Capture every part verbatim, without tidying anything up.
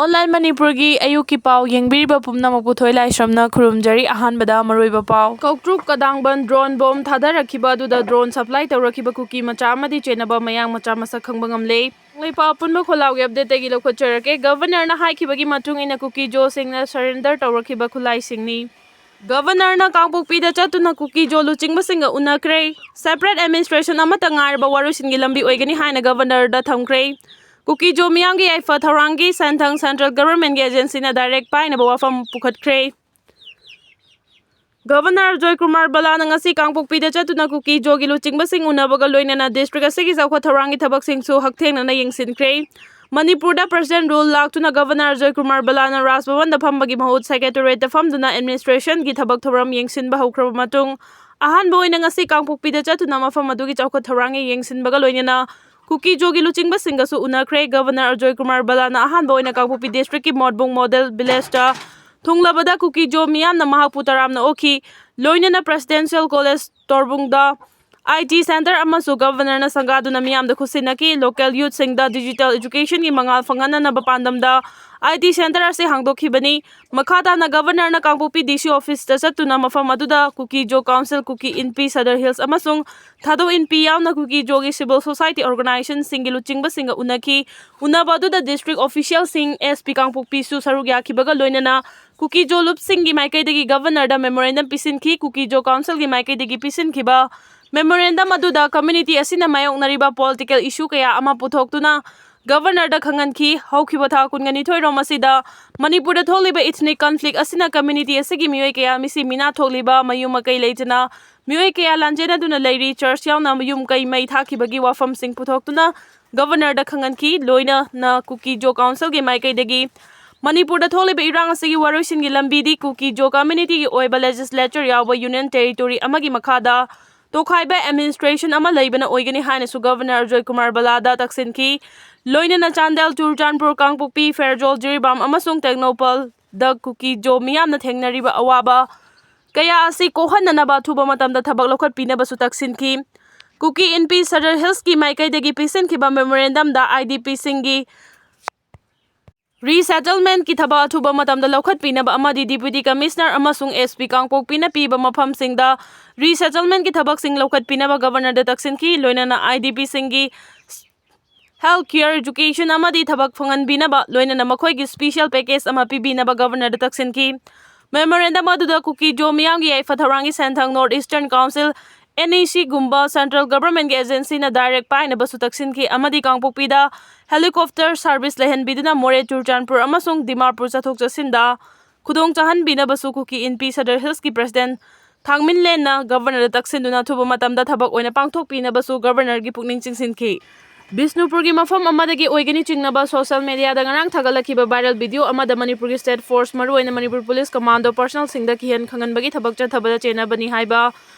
Online ꯃꯅꯤꯄꯨꯔꯒꯤ ꯑꯌꯨꯛꯀꯤ ꯄꯥꯎ ꯌꯦꯡꯕꯤꯔꯤꯕ ꯄꯨꯝꯅꯃꯛꯄꯨ ꯊꯣꯏ ꯂꯥꯏꯁ꯭ꯔꯝꯅ ꯈꯨꯔꯨꯝꯖꯔꯤ꯫ ꯑꯍꯥꯟꯕꯗ ꯃꯔꯨꯑꯣꯏꯕ ꯄꯥꯎ꯫ ꯀꯧꯇ꯭ꯔꯨꯛ ꯀꯗꯥꯡꯕꯟ ꯗ꯭ꯔꯣꯟ ꯕꯣꯝ ꯊꯥꯗꯔꯛꯈꯤꯕ ꯑꯗꯨꯗ ꯗ꯭ꯔꯣꯟ ꯁꯄ꯭ꯂꯥꯏ ꯇꯧꯔꯛꯈꯤꯕ ꯀꯨꯀꯤ ꯃꯆꯥ ꯑꯃꯗꯤ ꯆꯦꯟꯅꯕ ꯃꯌꯥꯡ ꯃꯆꯥ ꯃꯁꯛ ꯈꯪꯕ ꯉꯝꯂꯦ꯫ ꯂꯩꯄꯥꯛ ꯑꯄꯨꯟꯕ ꯈꯣꯜꯂꯥꯎꯒꯤ ꯑꯞꯗꯦꯠꯇꯒꯤ ꯂꯧꯈꯠꯆꯔꯛꯀꯦ꯫ ꯒꯕꯔꯅꯔꯅ ꯍꯥꯏꯈꯤꯕꯒꯤ ꯃꯇꯨꯡ ꯏꯟꯅ ꯀꯨꯀꯤ ꯖꯣꯁꯤꯡꯅ ꯁꯔꯦꯟꯗꯔ ꯇꯧꯔꯛꯈꯤꯕ ꯈꯨꯠꯂꯥꯏꯁꯤꯡꯅꯤ꯫ ꯒꯕꯔꯅꯔꯅ ꯀꯥꯡꯄꯣꯛꯄꯤꯗ ꯆꯠꯇꯨꯅ ꯀꯨꯀꯤ ꯖꯣ ꯂꯨꯆꯤꯡꯕꯁꯤꯡꯒ ꯎꯅꯈ꯭ꯔꯦ꯫ ꯁꯦꯄꯔꯦꯠ ꯑꯦꯗꯃꯤꯅꯤꯁꯇ꯭ꯔꯦꯁꯟ ꯑꯃꯠꯇ ꯉꯥꯏꯔꯕ ꯋꯥꯔꯣꯏꯁꯤꯟꯒꯤ ꯂꯝꯕꯤ ꯑꯣꯏꯒꯅꯤ ꯍꯥꯏꯅ ꯒꯕꯔꯅꯔꯗ ꯊꯝꯈ꯭ꯔꯦ꯫ ꯀꯨꯀꯤ ꯖꯣ ꯃꯤꯌꯥꯝꯒꯤ ꯌꯥꯏꯐ ꯊꯧꯔꯥꯡꯒꯤ ꯁꯦꯟꯊꯪ ꯁꯦꯟꯇ꯭ꯔꯦꯜ ꯒꯕꯔꯃꯦꯟꯒꯤ ꯑꯦꯖꯦꯟꯁꯤꯅ ꯗꯥꯏꯔꯦꯛ ꯄꯥꯏꯅꯕ ꯋꯥꯐꯝ ꯄꯨꯈꯠꯈ꯭ꯔꯦ꯫ ꯒꯕꯔꯅꯔ ꯖꯣꯏ ꯀꯨꯃꯥꯔ ꯕꯂꯥꯅ ꯉꯁꯤ ꯀꯥꯡꯄꯣꯛꯄꯤꯗ ꯆꯠꯇꯨꯅ ꯀꯨꯀꯤ ꯖꯣꯒꯤ ꯂꯨꯆꯤꯡꯕꯁꯤꯡ ꯎꯅꯕꯒ ꯂꯣꯏꯅꯅ ꯗꯤꯁꯇ꯭ꯔꯤꯛ ꯑꯁꯤꯒꯤ ꯆꯥꯎꯈꯠ ꯊꯧꯔꯥꯡꯒꯤ ꯊꯕꯛꯁꯤꯡꯁꯨ ꯍꯛꯊꯦꯡꯅꯅ ꯌꯦꯡꯁꯤꯟꯈ꯭ꯔꯦ꯫ ꯃꯅꯤꯄꯨꯔꯗ ꯄ꯭ꯔꯁꯤꯗꯦꯟ ꯔꯨꯜ ꯂꯥꯛꯇꯨꯅ ꯒꯕꯔꯅꯔ ꯖꯣꯏ ꯀꯨꯃꯥꯔ ꯕꯂꯥꯅ ꯔꯥꯖ ꯚꯕꯟꯗ ꯐꯝꯕꯒꯤ ꯃꯍꯨꯠ ꯁꯦꯀ꯭ꯔꯦꯇꯦꯔꯤꯌꯦꯠꯇ ꯐꯝꯗꯨꯅ ꯑꯦꯗꯃꯤꯅꯤꯁꯇ꯭ꯔꯦꯁꯟꯒꯤ ꯊꯕꯛ ꯊꯧꯔꯝ ꯌꯦꯡꯁꯤꯟꯕ ꯍꯧꯈ꯭ꯔꯕ ꯃꯇꯨꯡ, ꯑꯍꯥꯟꯕ ꯑꯣꯏꯅ ꯉꯁꯤ ꯀꯥꯡꯄꯣꯛꯄꯤꯗ ꯆꯠꯇꯨꯅ ꯃꯐꯝ ꯑꯗꯨꯒꯤ ꯆꯥꯎꯈꯠ ꯊꯧꯔꯥꯡꯒꯤ ꯌꯦꯡꯁꯤꯟꯕꯒ ꯂꯣꯏꯅꯅ ꯀꯨꯀꯤ ꯖꯣꯒꯤ ꯂꯨꯆꯤꯡꯕꯁꯤꯡꯒꯁꯨ ꯎꯅꯈ꯭ꯔꯦ꯫ ꯒꯕꯔꯅꯔ ꯑꯖꯣꯏ ꯀꯨꯃꯥꯔ ꯕꯂꯥꯅ ꯑꯍꯥꯟꯕ ꯑꯣꯏꯅ ꯀꯥꯡꯄꯣꯛꯄꯤ ꯗꯤꯁꯇ꯭ꯔꯤꯛꯀꯤ ꯃꯣꯠꯕꯨꯡ ꯃꯣꯗꯦꯜ ꯚꯤꯂꯦꯖꯇ ꯊꯨꯡꯂꯕꯗ ꯀꯨꯀꯤ ꯖꯣ ꯃꯤꯌꯥꯝꯅ ꯃꯍꯥꯛꯄꯨ ꯇꯔꯥꯝꯅ ꯑꯣꯛꯈꯤ꯫ ꯂꯣꯏꯅꯅ ꯄ꯭ꯔꯦꯁꯤꯗꯦꯟꯁꯤꯌꯦꯜ ꯀꯣꯂꯦꯖ ꯇꯣꯔꯕꯨꯡꯗ ꯑꯥꯏ ꯇꯤ ꯁꯦꯟꯇꯔ ꯑꯃꯁꯨ ꯒꯕꯔꯅꯔꯅ ꯁꯪꯒꯥꯗꯨꯅ ꯃꯤꯌꯥꯝꯗ ꯈꯨꯠꯁꯤꯟꯅꯈꯤ꯫ ꯂꯣꯀꯦꯜ ꯌꯨꯠꯁꯤꯡꯗ ꯗꯤꯖꯤꯇꯦꯜ ꯑꯦꯖꯨꯀꯦꯁꯟꯒꯤ ꯃꯉꯥꯜ ꯐꯪꯍꯟꯅꯅꯕ ꯄꯥꯟꯗꯝꯗ ꯑꯥꯏ ꯇꯤ ꯁꯦꯟꯇꯔ ꯑꯁꯤ ꯍꯥꯡꯗꯣꯛꯈꯤꯕꯅꯤ꯫ ꯃꯈꯥ ꯇꯥꯅ ꯒꯕꯔꯅꯔꯅ ꯀꯥꯡꯄꯣꯛꯄꯤ ꯗꯤ ꯁꯤ ꯑꯣꯐꯤꯁꯇ ꯆꯠꯇꯨꯅ ꯃꯐꯝ ꯑꯗꯨꯗ ꯀꯨꯀꯤ ꯖꯣ ꯀꯥꯎꯟꯁꯤꯜ, ꯀꯨꯀꯤ ꯏꯟꯄꯤ ꯁꯗꯔ ꯍꯤꯜꯁ ꯑꯃꯁꯨꯡ ꯊꯥꯗꯧ ꯏꯟꯄꯤ ꯌꯥꯎꯅ ꯀꯨꯀꯤ ꯖꯣꯒꯤ ꯁꯤꯚꯤꯜ ꯁꯣꯁꯥꯏꯇꯤ ꯑꯣꯔꯒꯅꯥꯏꯖꯦꯁꯟꯁꯤꯡꯒꯤ ꯂꯨꯆꯤꯡꯕꯁꯤꯡꯒ ꯎꯅꯈꯤ꯫ ꯎꯅꯕ ꯑꯗꯨꯗ ꯗꯤꯁꯇ꯭ꯔꯤꯛ ꯑꯣꯐꯤꯁꯤꯌꯦꯜꯁꯤꯡ, ꯑꯦꯁ ꯄꯤ ꯀꯥꯡꯄꯣꯛꯄꯤꯁꯨ ꯁꯔꯨꯛ ꯌꯥꯈꯤꯕꯒ ꯂꯣꯏꯅꯅ ꯀꯨꯀꯤ ꯖꯣ ꯂꯨꯞꯁꯤꯡꯒꯤ ꯃꯥꯏꯀꯩꯗꯒꯤ ꯒꯕꯔꯅꯔꯗ ꯃꯦꯃꯣꯔꯦꯟꯗꯝ ꯄꯤꯁꯤꯟꯈꯤ꯫ ꯀꯨꯀꯤ ꯖꯣ ꯀꯥꯎꯟꯁꯤꯜꯒꯤ ꯃꯥꯏꯀꯩꯗꯒꯤ ꯄꯤꯁꯤꯟꯈꯤꯕ ꯃꯦꯃꯣꯔꯦꯟꯗꯝ ꯑꯗꯨꯗ ꯀꯝꯃ꯭ꯌꯨꯅꯤꯇꯤ ꯑꯁꯤꯅ ꯃꯥꯌꯣꯛꯅꯔꯤꯕ ꯄꯣꯂꯤꯇꯤꯀꯦꯜ ꯏꯁꯨ ꯀꯌꯥ ꯑꯃ ꯄꯨꯊꯣꯛꯇꯨꯅ ꯒꯕꯔꯅꯔꯗ ꯈꯪꯍꯟꯈꯤ꯫ ꯍꯧꯈꯤꯕ ꯊꯥ ꯀꯨꯟꯒꯅꯤꯊꯣꯏ ꯔꯣꯝ ꯑꯁꯤꯗ ꯃꯅꯤꯄꯨꯔꯗ ꯊꯣꯛꯂꯤꯕ ꯏꯊꯅꯤꯛ ꯀꯟꯐ꯭ꯂꯤꯛ ꯑꯁꯤꯅ ꯀꯝꯃ꯭ꯌꯨꯅꯤꯇꯤ ꯑꯁꯤꯒꯤ ꯃꯤꯑꯣꯏ ꯀꯌꯥ ꯃꯤꯁꯤ ꯃꯤꯅꯥ ꯊꯣꯛꯂꯤꯕ, ꯃꯌꯨꯝ ꯃꯀꯩ ꯂꯩꯇꯅ ꯃꯤꯑꯣꯏ ꯀꯌꯥ ꯂꯥꯟꯖꯦꯟꯅꯗꯨꯅ ꯂꯩꯔꯤ꯫ ꯆꯔꯆ ꯌꯥꯎꯅ ꯌꯨꯝ ꯀꯩ ꯃꯩ ꯊꯥꯈꯤꯕꯒꯤ ꯋꯥꯐꯝꯁꯤꯡ ꯄꯨꯊꯣꯛꯇꯨꯅ ꯒꯕꯔꯅꯔꯗ ꯈꯪꯍꯟꯈꯤ꯫ ꯂꯣꯏꯅꯅ ꯀꯨꯀꯤ ꯖꯣ ꯀꯥꯎꯟꯁꯤꯜꯒꯤ ꯃꯥꯏꯀꯩꯗꯒꯤ ꯃꯅꯤꯄꯨꯔꯗ ꯊꯣꯛꯂꯤꯕ ꯏꯔꯥꯡ ꯑꯁꯤꯒꯤ ꯋꯥꯔꯣꯏꯁꯤꯟꯒꯤ ꯂꯝꯕꯤꯗꯤ ꯀꯨꯀꯤ ꯖꯣ ꯀꯝꯃ꯭ꯌꯨꯅꯤꯇꯤꯒꯤ ꯑꯣꯏꯕ ꯂꯦꯖꯤꯁꯂꯦꯆꯔ ꯌꯥꯎꯕ ꯌꯨꯅꯤꯌꯟ ꯇꯦꯔꯤꯇꯣꯔꯤ ꯑꯃꯒꯤ ꯃꯈꯥꯗ ꯇꯣꯈꯥꯏꯕ ꯑꯦꯗꯃꯤꯅꯤꯁꯇ꯭ꯔꯦꯁꯟ ꯑꯃ ꯂꯩꯕꯅ ꯑꯣꯏꯒꯅꯤ ꯍꯥꯏꯅꯁꯨ ꯒꯕꯔꯅꯔ ꯑꯖꯣꯏ ꯀꯨꯃꯥꯔ ꯕꯂꯥꯗ ꯇꯛꯁꯤꯟꯈꯤ꯫ ꯂꯣꯏꯅꯅ ꯆꯥꯟꯗꯦꯜ, ꯆꯨꯔꯆꯥꯟꯄꯨꯔ, ꯀꯥꯡꯄꯣꯛꯄꯤ, ꯐꯦꯔꯖꯣꯜ, ꯖꯤꯔꯤꯕꯥꯝ ꯑꯃꯁꯨꯡ ꯇꯦꯡꯅꯧꯄꯜꯗ ꯀꯨꯀꯤ ꯖꯣ ꯃꯤꯌꯥꯝꯅ ꯊꯦꯡꯅꯔꯤꯕ ꯑꯋꯥꯕ ꯀꯌꯥ ꯑꯁꯤ ꯀꯣꯛꯍꯟꯅꯅꯕ ꯑꯊꯨꯕ ꯃꯇꯝꯗ ꯊꯕꯛ ꯂꯧꯈꯠꯄꯤꯅꯕꯁꯨ ꯇꯛꯁꯤꯟꯈꯤ꯫ ꯀꯨꯀꯤ ꯏꯟꯄꯤ ꯁꯗꯔ ꯍꯤꯜꯁꯀꯤ ꯃꯥꯏꯀꯩꯗꯒꯤ ꯄꯤꯁꯤꯟꯈꯤꯕ ꯃꯦꯃꯣꯔꯦꯟꯗꯝꯗ ꯑꯥꯏ ꯗꯤ ꯄꯤꯁꯤꯡꯒꯤ Resettlement-ꯀꯤ ꯊꯕꯛ ꯑꯊꯨꯕ ꯃꯇꯝꯗ ꯂꯧꯈꯠꯄꯤꯅꯕ ꯑꯃꯗꯤ Deputy Commissioner ꯑꯃꯁꯨꯡ S P ꯀꯥꯡꯄꯣꯛꯄꯤꯅ ꯄꯤꯕ ꯃꯐꯝꯁꯤꯡꯗ resettlement-ꯀꯤ ꯊꯕꯛꯁꯤꯡ ꯂꯧꯈꯠꯄꯤꯅꯕ Governor-ꯗ ꯇꯛꯁꯤꯟꯈꯤ꯫ ꯂꯣꯏꯅꯅ I D P-ꯁꯤꯡꯒꯤ health care, education ꯑꯃꯗꯤ ꯊꯕꯛ ꯐꯪꯍꯟꯕꯤꯅꯕ, ꯂꯣꯏꯅꯅ ꯃꯈꯣꯏꯒꯤ special package ꯑꯃ ꯄꯤꯕꯤꯅꯕ Governor-ꯗ ꯇꯛꯁꯤꯟꯈꯤ꯫ Memorandum ꯑꯗꯨꯗ ꯀꯨꯀꯤ-ꯖꯣ ꯃꯤꯌꯥꯝꯒꯤ ꯌꯥꯏꯐ ꯊꯧꯔꯥꯡꯒꯤ ꯁꯦꯟꯊꯪ North Eastern Council, N E C-ꯒꯨꯝꯕ central government-ꯀꯤ agency-ꯅ direct ꯄꯥꯏꯅꯕꯁꯨ ꯇꯛꯁꯤꯟꯈꯤ ꯑꯃꯗꯤ ꯀꯥꯡꯄꯣꯛꯄꯤꯗ helicopter service ꯂꯩꯍꯟꯕꯤꯗꯨꯅ ꯃꯣꯔꯦ, ꯆꯨꯔꯆꯥꯟꯄꯨꯔ ꯑꯃꯁꯨꯡ ꯗꯤꯃꯥꯄꯨꯔ ꯆꯠꯊꯣꯛ ꯆꯠꯁꯤꯟꯗ ꯈꯨꯗꯣꯡ ꯆꯥꯍꯟꯕꯤꯅꯕꯁꯨ ꯀꯨꯀꯤ ꯏꯟꯄꯤ Sadar Hills-ꯀꯤ President ꯊꯥꯡꯃꯤꯟꯂꯦꯟꯅ Governor-ꯗ ꯇꯛꯁꯤꯟꯗꯨꯅ ꯑꯊꯨꯕ ꯃꯇꯝꯗ ꯊꯕꯛ ꯑꯣꯏꯅ ꯄꯥꯡꯊꯣꯛꯄꯤꯅꯕꯁꯨ Governor-ꯒꯤ ꯄꯨꯛꯅꯤꯡ ꯆꯤꯡꯁꯤꯟꯈꯤ꯫ ꯕꯤꯁꯅꯨꯄꯨꯔꯒꯤ ꯃꯐꯝ ꯑꯃꯗꯒꯤ ꯑꯣꯏꯒꯅꯤ ꯆꯤꯡꯅꯕ social media-ꯗ ꯉꯔꯥꯡ ꯊꯥꯒꯠꯂꯛꯈꯤꯕ viral video ꯑꯃꯗ ꯃꯅꯤꯄꯨꯔꯒꯤ state force, ꯃꯔꯨꯑꯣꯏꯅ ꯃꯅꯤꯄꯨꯔ police commando personnel-ꯁꯤꯡꯗ ꯀꯤꯍꯟ ꯈꯪꯍꯟꯕꯒꯤ ꯊꯕꯛ ꯆꯠꯊꯕꯗ ꯆꯦꯟꯅꯕꯅꯤ ꯍꯥꯏꯕ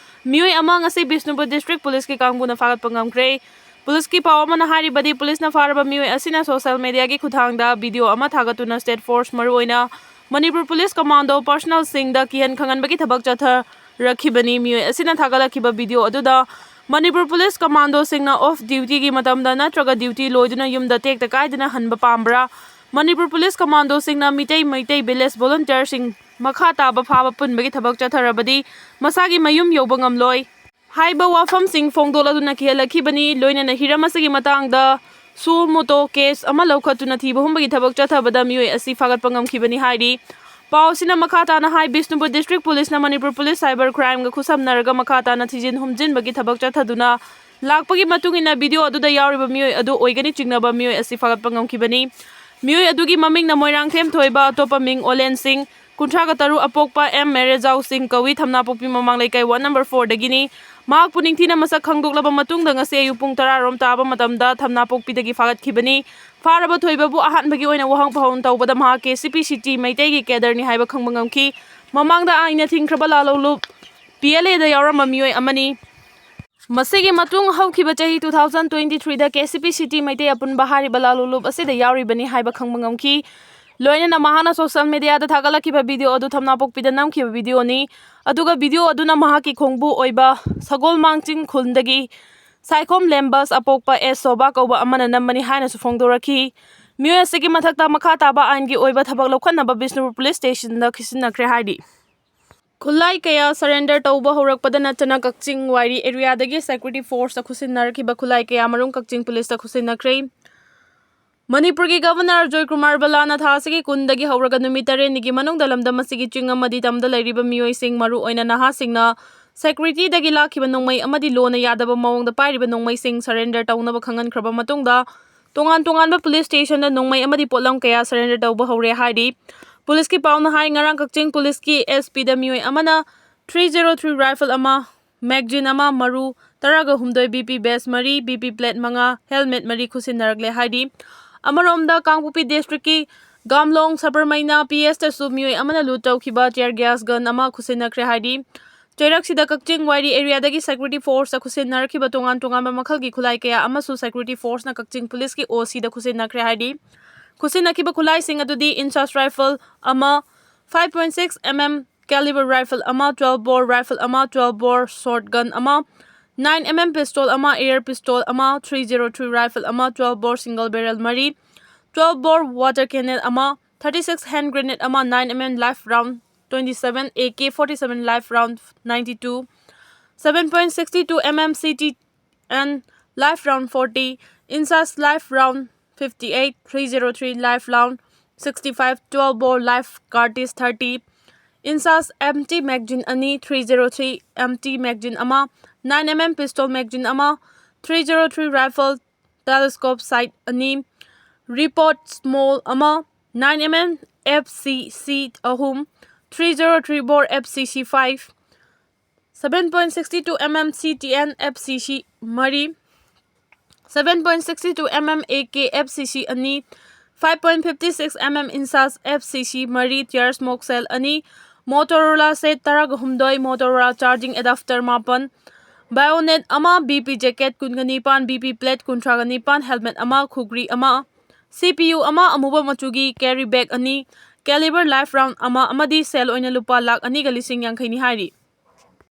ꯃꯤꯑꯣꯏ ꯑꯃ ꯉꯁꯤ ꯕꯤꯁꯅꯨꯄꯨꯔ district police-ꯀꯤ ꯀꯥꯡꯕꯨꯅ ꯐꯥꯒꯠꯄ ꯉꯝꯈ꯭ꯔꯦ꯫ Police-ꯀꯤ ꯄꯥꯎ ꯑꯃꯅ ꯍꯥꯏꯔꯤꯕꯗꯤ, police-ꯅ ꯐꯥꯔꯕ ꯃꯤꯑꯣꯏ ꯑꯁꯤꯅ social media-ꯒꯤ ꯈꯨꯠꯊꯥꯡꯗ video ꯑꯃ ꯊꯥꯒꯠꯇꯨꯅ state force, ꯃꯔꯨꯑꯣꯏꯅ ꯃꯅꯤꯄꯨꯔ police commando personnel-ꯁꯤꯡꯗ ꯀꯤꯍꯟ ꯈꯪꯍꯟꯕꯒꯤ ꯊꯕꯛ ꯆꯠꯊꯔꯛꯈꯤꯕꯅꯤ꯫ ꯃꯤꯑꯣꯏ ꯑꯁꯤꯅ ꯊꯥꯒꯠꯂꯛꯈꯤꯕ video ꯑꯗꯨꯗ ꯃꯅꯤꯄꯨꯔ police commando-ꯁꯤꯡꯅ off duty-ꯒꯤ ꯃꯇꯝꯗ ꯅꯠꯇ꯭ꯔꯒ duty ꯂꯣꯏꯗꯨꯅ ꯌꯨꯝꯗ ꯇꯦꯛꯇ ꯀꯥꯏꯗꯅ ꯍꯟꯕ ꯄꯥꯝꯕ꯭ꯔꯥ? ꯃꯅꯤꯄꯨꯔ police commando-ꯁꯤꯡꯅ ꯃꯤꯇꯩ ꯃꯩꯇꯩ village volunteer-ꯁꯤꯡ ꯃꯈꯥ ꯇꯥꯕ ꯐꯥꯕ ꯄꯨꯟꯕꯒꯤ ꯊꯕꯛ ꯆꯠꯊꯔꯕꯗꯤ ꯃꯁꯥꯒꯤ ꯃꯌꯨꯝ ꯌꯧꯕ ꯉꯝꯂꯣꯏ ꯍꯥꯏꯕ ꯋꯥꯐꯝꯁꯤꯡ ꯐꯣꯡꯗꯣꯛꯂꯗꯨꯅ ꯀꯤꯍꯜꯂꯛꯈꯤꯕꯅꯤ꯫ ꯂꯣꯏꯅꯅ ꯍꯤꯔꯝ ꯑꯁꯤꯒꯤ ꯃꯇꯥꯡꯗ suo motu case ꯑꯃ ꯂꯧꯈꯠꯇꯨꯅ ꯊꯤꯕ ꯍꯨꯝꯕꯒꯤ ꯊꯕꯛ ꯆꯠꯊꯕꯗ ꯃꯤꯑꯣꯏ ꯑꯁꯤ ꯐꯥꯒꯠꯄ ꯉꯝꯈꯤꯕꯅꯤ ꯍꯥꯏꯔꯤ꯫ ꯄꯥꯎ ꯑꯁꯤꯅ ꯃꯈꯥ ꯇꯥꯅ ꯍꯥꯏ, Bishnupur district police-ꯅ Manipur police cyber crime-ꯒ ꯈꯨꯠꯁꯝꯅꯔꯒ ꯃꯈꯥ ꯇꯥꯅ ꯊꯤꯖꯤꯟ ꯍꯨꯝꯖꯤꯟꯕꯒꯤ ꯊꯕꯛ ꯆꯠꯊꯗꯨꯅ ꯂꯥꯛꯄꯒꯤ ꯃꯇꯨꯡ ꯏꯟꯅ video ꯑꯗꯨꯗ ꯌꯥꯎꯔꯤꯕ ꯃꯤꯑꯣꯏ ꯑꯗꯨ ꯑꯣꯏꯒꯅꯤ ꯆꯤꯡꯅꯕ ꯃꯤꯑꯣꯏ ꯑꯁꯤ ꯐꯥꯒꯠꯄ ꯉꯝꯈꯤꯕꯅꯤ꯫ ꯃꯤꯑꯣꯏ ꯑꯗꯨꯒꯤ ꯃꯃꯤꯡꯅ ꯃꯣꯏꯔꯥꯡꯊꯦꯝ ꯊꯣꯏꯕ, ꯑꯇꯣꯞꯄ ꯃꯤꯡ ꯑꯣꯂꯦꯟ ꯁꯤꯡ, ꯀꯨꯟꯊ꯭ꯔꯥꯒ ꯇꯔꯨꯛ, ꯑꯄꯣꯛꯄ ꯑꯦꯝ ꯃꯦꯔꯦꯖꯥꯎ ꯁꯤꯡ ꯀꯧꯏ, ꯊꯝꯅꯥꯄꯣꯛꯄꯤ ꯃꯃꯥꯡ ꯂꯩꯀꯥꯏ ward number four-ꯗꯒꯤꯅꯤ꯫ ꯃꯍꯥꯛꯄꯨ ꯅꯤꯡꯊꯤꯅ ꯃꯁꯛ ꯈꯪꯗꯣꯛꯂꯕ ꯃꯇꯨꯡꯗ ꯉꯁꯤ ꯑꯌꯨꯛ ꯄꯨꯡ ꯇꯔꯥ ꯔꯣꯝ ꯇꯥꯕ ꯃꯇꯝꯗ ꯊꯝꯅꯥꯄꯣꯛꯄꯤꯗꯒꯤ ꯐꯥꯒꯠꯈꯤꯕꯅꯤ꯫ ꯐꯥꯔꯕ ꯊꯣꯏꯕꯕꯨ ꯑꯍꯥꯟꯕꯒꯤ ꯑꯣꯏꯅ ꯋꯥꯍꯪ ꯄꯥꯎꯍꯪ ꯇꯧꯕꯗ ꯃꯍꯥꯛ K C P C T ꯃꯩꯇꯩꯒꯤ cadre-ꯅꯤ ꯍꯥꯏꯕ ꯈꯪꯕ ꯉꯝꯈꯤ꯫ ꯃꯃꯥꯡꯗ ꯑꯥꯏꯟꯅ ꯊꯤꯡꯈ꯭ꯔꯕ ꯂꯥꯂꯣꯡꯂꯨꯞ P L A-ꯗ ꯌꯥꯎꯔꯝꯕ ꯃꯤꯑꯣꯏ ꯑꯃꯅꯤ꯫ ꯃꯁꯤꯒꯤ ꯃꯇꯨꯡ ꯍꯧꯈꯤꯕ ꯆꯍꯤ two thousand twenty-three-ꯗ K C P C T Meitei ꯑꯄꯨꯟꯕ ꯍꯥꯏꯔꯤꯕ ꯂꯥꯂꯣꯡꯂꯨꯞ ꯑꯁꯤꯗ ꯌꯥꯎꯔꯤꯕꯅꯤ ꯍꯥꯏꯕ ꯈꯪꯕ ꯉꯝꯈꯤ꯫ ꯂꯣꯏꯅꯅ ꯃꯍꯥꯛꯅ social media-ꯗ ꯊꯥꯒꯠꯂꯛꯈꯤꯕ video ꯑꯗꯨ ꯊꯝꯅꯥꯄꯣꯛꯄꯤꯗ ꯅꯝꯈꯤꯕ video-ꯅꯤ꯫ ꯑꯗꯨꯒ video ꯑꯗꯨꯅ ꯃꯍꯥꯛꯀꯤ ꯈꯣꯡꯕꯨ ꯑꯣꯏꯕ ꯁꯒꯣꯜꯃꯥꯡ ꯆꯤꯡ ꯈꯨꯜꯗꯒꯤ ꯁꯥꯏꯈꯣꯝ ꯂꯦꯝꯕꯁ ꯑꯄꯣꯛꯄ ꯑꯦꯁ ꯁꯣꯚꯥ ꯀꯧꯕ ꯑꯃꯅ ꯅꯝꯕꯅꯤ ꯍꯥꯏꯅꯁꯨ ꯐꯣꯡꯗꯣꯔꯛꯈꯤ꯫ ꯃꯤꯑꯣꯏ ꯑꯁꯤꯒꯤ ꯃꯊꯛꯇ ꯃꯈꯥ ꯇꯥꯕ ꯑꯥꯏꯟꯒꯤ ꯑꯣꯏꯕ ꯊꯕꯛ ꯂꯧꯈꯠꯅꯕ ꯕꯤꯁꯅꯨꯄꯨꯔ ꯄꯨꯂꯤꯁ ꯁ꯭ꯇꯦꯁꯟꯗ ꯈꯤꯁꯤꯟꯅꯈ꯭ꯔꯦ ꯍꯥꯏꯔꯤ꯫ ꯈꯨꯠꯂꯥꯏ ꯀꯌꯥ ꯁꯔꯦꯟꯗꯔ ꯇꯧꯕ ꯍꯧꯔꯛꯄꯗ ꯅꯠꯇꯅ ꯀꯛꯆꯤꯡ ꯋꯥꯏꯔꯤ ꯑꯦꯔꯤꯌꯥꯗꯒꯤ ꯁꯦꯀ꯭ꯌꯨꯔꯤꯇꯤ ꯐꯣꯔꯁꯇ ꯈꯨꯠꯁꯤꯟꯅꯔꯛꯈꯤꯕ ꯈꯨꯠꯂꯥꯏ ꯀꯌꯥ ꯃꯔꯨꯝ ꯀꯛꯆꯤꯡ ꯄꯨꯂꯤꯁꯇ ꯈꯨꯠꯁꯤꯟꯅꯈ꯭ꯔꯦ꯫ ꯃꯅꯤꯄꯨꯔꯒꯤ ꯒꯕꯔꯅꯔ ꯖꯣꯏ ꯀꯨꯃꯥꯔ ꯕꯂꯥꯅ ꯊꯥ ꯑꯁꯤꯒꯤ ꯀꯨꯟꯗꯒꯤ ꯍꯧꯔꯒ ꯅꯨꯃꯤꯠ ꯇꯔꯦꯠꯅꯤꯒꯤ ꯃꯅꯨꯡꯗ ꯂꯝꯗꯝ ꯑꯁꯤꯒꯤ ꯆꯤꯡ ꯑꯃꯗꯤ ꯇꯝꯗ ꯂꯩꯔꯤꯕ ꯃꯤꯑꯣꯏꯁꯤꯡ, ꯃꯔꯨꯑꯣꯏꯅ ꯅꯍꯥꯁꯤꯡꯅ ꯁꯦꯀ꯭ꯌꯨꯔꯤꯇꯤꯗꯒꯤ ꯂꯥꯛꯈꯤꯕ ꯅꯣꯡꯃꯩ ꯑꯃꯗꯤ ꯂꯣꯟꯅ ꯌꯥꯗꯕ ꯃꯑꯣꯡꯗ ꯄꯥꯏꯔꯤꯕ ꯅꯣꯡꯃꯩꯁꯤꯡ ꯁꯔꯦꯟꯗꯔ ꯇꯧꯅꯕ ꯈꯪꯍꯟꯈ꯭ꯔꯕ ꯃꯇꯨꯡꯗ, ꯇꯣꯉꯥꯟ ꯇꯣꯉꯥꯟꯕ ꯄꯨꯂꯤꯁ ꯁ꯭ꯇꯦꯁꯟꯗ ꯅꯣꯡꯃꯩ ꯑꯃꯗꯤ ꯄꯣꯠꯂꯝ ꯀꯌꯥ ꯁꯔꯦꯟꯗꯔ ꯇꯧꯕ ꯍꯧꯔꯦ ꯍꯥꯏꯔꯤ꯫ ꯄꯨꯂꯤꯁꯀꯤ ꯄꯥꯎꯅ ꯍꯥꯏ, ꯉꯔꯥꯡ ꯀꯛꯆꯤꯡ ꯄꯨꯂꯤꯁꯀꯤ ꯑꯦꯁ ꯄꯤꯗ ꯃꯤꯑꯣꯏ ꯑꯃꯅ ꯊ꯭ꯔꯤ ꯖꯦꯔꯣ ꯊ꯭ꯔꯤ ꯔꯥꯏꯐꯜ ꯑꯃ, ꯃꯦꯒꯖꯤꯟ ꯑꯃ, ꯃꯔꯨ ꯇꯔꯥꯒ ꯍꯨꯝꯗꯣꯏ, ꯕꯤ ꯄꯤ ꯕꯦꯁ ꯃꯔꯤ, ꯕꯤ ꯄꯤ ꯄ꯭ꯂꯦꯠ ꯃꯉꯥ, ꯍꯦꯜꯃꯦꯠ ꯃꯔꯤ ꯈꯨꯠꯁꯤꯟꯅꯔꯛꯂꯦ ꯍꯥꯏꯔꯤ꯫ ꯑꯃꯔꯣꯝꯗ, ꯀꯥꯡꯄꯣꯛꯄꯤ ꯗꯤꯁꯇ꯭ꯔꯤꯛꯀꯤ ꯒꯥꯝꯂꯣꯡ ꯁꯕꯔꯃꯩꯅ ꯄꯤ ꯑꯦꯁꯇꯁꯨ ꯃꯤꯑꯣꯏ ꯑꯃꯅ ꯂꯨꯠ ꯇꯧꯈꯤꯕ ꯇꯤꯌꯔ ꯒ꯭ꯌꯥꯁ ꯒꯟ ꯑꯃ ꯈꯨꯠꯁꯤꯟꯅꯈ꯭ꯔꯦ ꯍꯥꯏꯔꯤ꯫ ꯆꯩꯔꯛꯁꯤꯗ ꯀꯛꯆꯤꯡ ꯋꯥꯏꯔꯤ ꯑꯦꯔꯤꯌꯥꯗꯒꯤ ꯁꯦꯀ꯭ꯌꯨꯔꯤꯇꯤ ꯐꯣꯔꯁꯇ ꯈꯨꯠꯁꯤꯟꯅꯔꯛꯈꯤꯕ ꯇꯣꯉꯥꯟ ꯇꯣꯉꯥꯟꯕ ꯃꯈꯜꯒꯤ ꯈꯨꯠꯂꯥꯏ ꯀꯌꯥ ꯑꯃꯁꯨ ꯁꯦꯀ꯭ꯌꯨꯔꯤꯇꯤ ꯐꯣꯔꯁꯅ ꯀꯛꯆꯤꯡ ꯄꯨꯂꯤꯁꯀꯤ ꯑꯣ ꯁꯤꯗ ꯈꯨꯠꯁꯤꯟꯅꯈ꯭ꯔꯦ ꯍꯥꯏꯔꯤ꯫ ꯈꯨꯠꯁꯤꯟꯅꯈꯤꯕ ꯈꯨꯠꯂꯥꯏꯁꯤꯡ ꯑꯗꯨꯗꯤ ꯏꯟꯆꯥꯁ ꯔꯥꯏꯐꯜ ꯑꯃ, five point six M M calibre rifle ꯑꯃ, ꯇ꯭ꯋꯦꯜꯚ ꯕꯣꯔ ꯔꯥꯏꯐꯜ ꯑꯃ, ꯇ꯭ꯋꯦꯜꯚ ꯕꯣꯔ ꯁꯣꯔꯠ ꯒꯟ ꯑꯃ, ꯅꯥꯏꯟ ꯑꯦꯝ ꯑꯦꯝ ꯄꯤꯁꯇꯣꯜ ꯑꯃ, ꯑꯦꯌꯔ ꯄꯤꯁꯇꯣꯜ ꯑꯃ, ꯊ꯭ꯔꯤ ꯖꯦꯔꯣ ꯊ꯭ꯔꯤ ꯔꯥꯏꯐꯜ ꯑꯃ, ꯇ꯭ꯋꯦꯜꯚ ꯕꯣꯔ ꯁꯤꯡꯒꯜ ꯕꯦꯔꯦꯜ ꯃꯔꯤ, ꯇ꯭ꯋꯦꯜꯚ ꯕꯣꯔ ꯋꯥꯇꯔ ꯀꯦꯅꯟ ꯑꯃ, thirty six hand grenade ꯑꯃ, nine M M live round twenty seven, A K forty seven live round ninety two, seven point sixty two M M C T N live round forty, INSAS live round fifty eight, three zero three live round sixty five, twelve bore live cartridge thirty, INSAS empty magazine ꯑꯅꯤ, three zero three empty magazine ꯑꯃ, nine M M pistol magazine ꯑꯃ, three zero three rifle telescope sight ꯑꯅꯤ, report small ꯑꯃ, nine M M F C C ꯑꯍꯨꯝ, three zero three bore F C C five, seven point sixty two M M C T N F C C ꯃꯔꯤ, seven point sixty two M M A K F C C ꯑꯅꯤ, five point fifty six M M INSAS F C C ꯃꯔꯤ, tier smoke ꯁꯦꯜ ꯑꯅꯤ, Motorola set ꯇꯔꯥꯒ ꯍꯨꯝꯗꯣꯏ, Motorola charging adapter ꯃꯥꯄꯟ, ꯕꯥꯏꯑꯣꯅꯦꯠ ꯑꯃ, B P jacket ꯀꯨꯟꯒ ꯅꯤꯄꯥꯟ, B P plate ꯀꯨꯟꯊ꯭ꯔꯥꯒ ꯅꯤꯄꯥꯟ, ꯍꯦꯜꯃꯦꯠ ꯑꯃ, ꯈꯨꯒ꯭ꯔꯤ ꯑꯃ, ꯁꯤ ꯄꯤ ꯌꯨ ꯑꯃ, ꯑꯃꯨꯕ ꯃꯆꯨꯒꯤ ꯀꯦꯔꯤ ꯕꯦꯒ ꯑꯅꯤ, ꯀꯦꯂꯤꯕꯔ ꯂꯥꯏꯐ ꯔꯥꯎꯟ ꯑꯃ ꯑꯃꯗꯤ ꯁꯦꯜ ꯑꯣꯏꯅ ꯂꯨꯄꯥ ꯂꯥꯈ ꯑꯅꯤꯒ ꯂꯤꯁꯤꯡ ꯌꯥꯡꯈꯩꯅꯤ ꯍꯥꯏꯔꯤ꯫